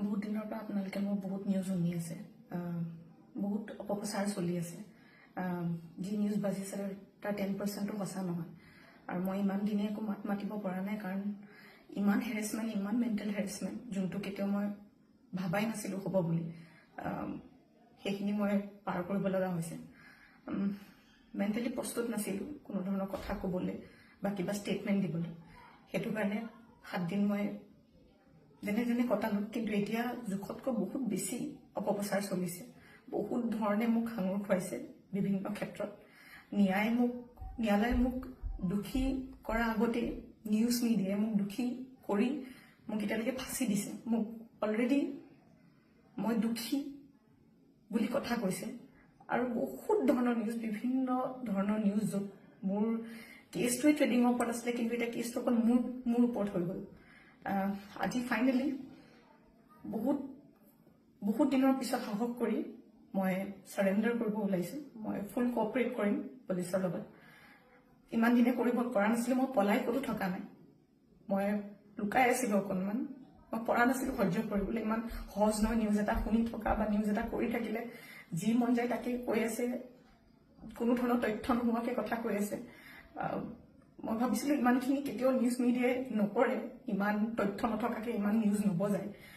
বহুত দিনৰ পৰা আপোনালোকে মোৰ বহুত নিউজ শুনি আছে। বহুত অপপ্ৰচাৰ চলি আছে। যি নিউজ বাজিছে, তাৰ 10%-ও সঁচা নহয়। আৰু মই ইমান দিনে একো মাত মাতিব পৰা নাই, কাৰণ ইমান হেৰেচমেণ্ট, ইমান মেণ্টেল হেৰেচমেণ্ট, যোনটো কেতিয়াও মই ভাবাই নাছিলোঁ হ'ব বুলি, সেইখিনি মই পাৰ কৰিব লগা হৈছে। মেণ্টেলি প্ৰস্তুত নাছিলোঁ কোনো ধৰণৰ কথা ক'বলৈ বা কিবা ষ্টেটমেণ্ট দিবলৈ। সেইটো কাৰণে 7 দিন মই যেনে তেনে কটালো। কিন্তু এতিয়া জোখতকৈ বহুত বেছি অপপ্ৰচাৰ চলিছে। বহুত ধৰণে মোক সাঙুৰ খুৱাইছে বিভিন্ন ক্ষেত্ৰত। ন্যায়ালয়ে মোক দোষী কৰাৰ আগতেই নিউজ মিডিয়াই মোক দোষী কৰি মোক এতিয়ালৈকে ফাঁচি দিছে। মোক অলৰেডি মই দোষী বুলি কথা কৈছে। আৰু বহুত ধৰণৰ নিউজ, বিভিন্ন ধৰণৰ নিউজ, য'ত মোৰ কেছটোৱে ট্ৰেডিঙৰ ওপৰত আছিলে, কিন্তু এতিয়া কেছটো অকল মোৰ ওপৰত হৈ গ'ল। আজি ফাইনেলি বহুত বহুত দিনৰ পিছত সাহস কৰি মই চাৰেণ্ডাৰ কৰিব ওলাইছোঁ। মই ফুল কোঅপাৰেট কৰিম পুলিচৰ লগত। ইমান দিনে কৰিব পৰা নাছিলোঁ। মই পলাই ক'তো থকা নাই, মই লুকাই আছিলোঁ অকণমান। মই পৰা নাছিলোঁ সহ্য কৰিবলৈ। ইমান সহজ নহয় নিউজ এটা শুনি থকা বা নিউজ এটা কৰি থাকিলে। যি মন যায় তাকেই কৈ আছে, কোনো ধৰণৰ তথ্য নোহোৱাকে কথা কৈ আছে। মই ভাবিছিলোঁ ইমানখিনি কেতিয়াও নিউজ মিডিয়াই নকৰে, ইমান তথ্য নথকাকে ইমান নিউজ নবজায়।